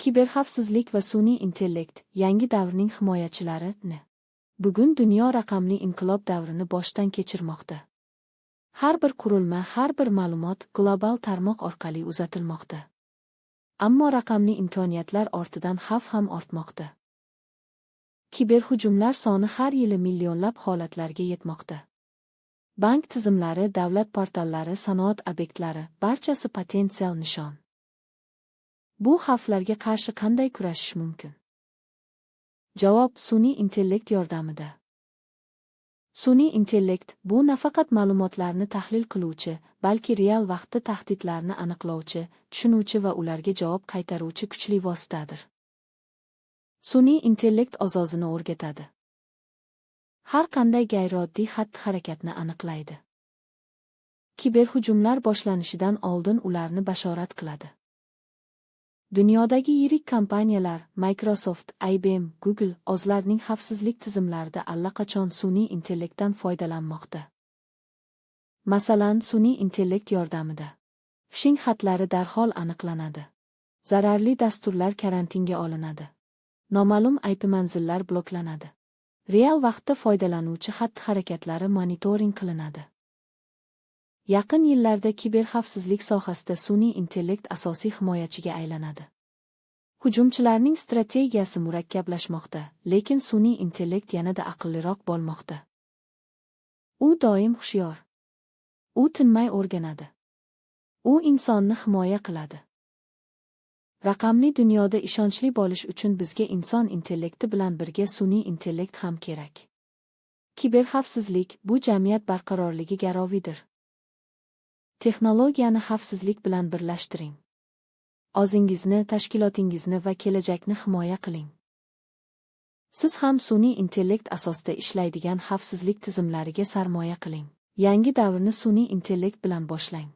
Kiberxavfsizlik va sun'iy intellekt – yangi davrning himoyachilari. Bugun dunyo raqamli inqilob davrini boshdan kechirmoqda. Har bir qurilma, har bir ma'lumot global tarmoq orqali uzatilmoqda. Ammo raqamli imkoniyatlar ortidan xavf ham ortmoqda. Kiberhujumlar soni har yili millionlab holatlarga yetmoqda. Bank tizimlari, davlat portallari, sanoat obyektlari – barchasi potensial nishon. Bu xavflarga qarshi qanday kurashish mumkin? Javob sun'iy intellekt yordamida. Sun'iy intellekt bu nafaqat ma'lumotlarni tahlil qiluvchi, balki real vaqtda tahdidlarni aniqlovchi, tushunuvchi va ularga javob qaytaruvchi kuchli vositadir. Sun'iy intellekt o'z-o'zini o'rgatadi. Har qanday g'ayrioddiy xatti-harakatni aniqlaydi. Kiberhujumlar boshlanishidan oldin ularni bashorat qiladi. Dunyodagi yirik kompaniyalar Microsoft, IBM, Google o'zlarining xavfsizlik tizimlarida allaqachon sun'iy intellektdan foydalanmoqda. Masalan, sun'iy intellekt yordamida fishing xatlari darhol aniqlanadi. Zararli dasturlar karantinga olinadi. Noma'lum IP manzillar bloklanadi. Real vaqtda foydalanuvchi xatti-harakatlari monitoring qilinadi. Yaqin yillarda kiberxavfsizlik sohasida sun'iy intellekt asosiy himoyachiga aylanadi. Hujumchilarning strategiyasi murakkablashmoqda, lekin sun'iy intellekt yanada aqlliroq bo'lmoqda. U doim hushyor. U tinmay o'rganadi. U insonni himoya qiladi. Raqamli dunyoda ishonchli bo'lish uchun bizga inson intellekti bilan birga sun'iy intellekt ham kerak. Kiberxavfsizlik bu jamiyat barqarorligi garovidir. Texnologiyani xavfsizlik bilan birlashtiring. O'zingizni, tashkilotingizni va kelajakni himoya qiling. Siz ham sun'iy intellekt asosida ishlaydigan xavfsizlik tizimlariga sarmoya qiling. Yangi davrni sun'iy intellekt bilan boshlang.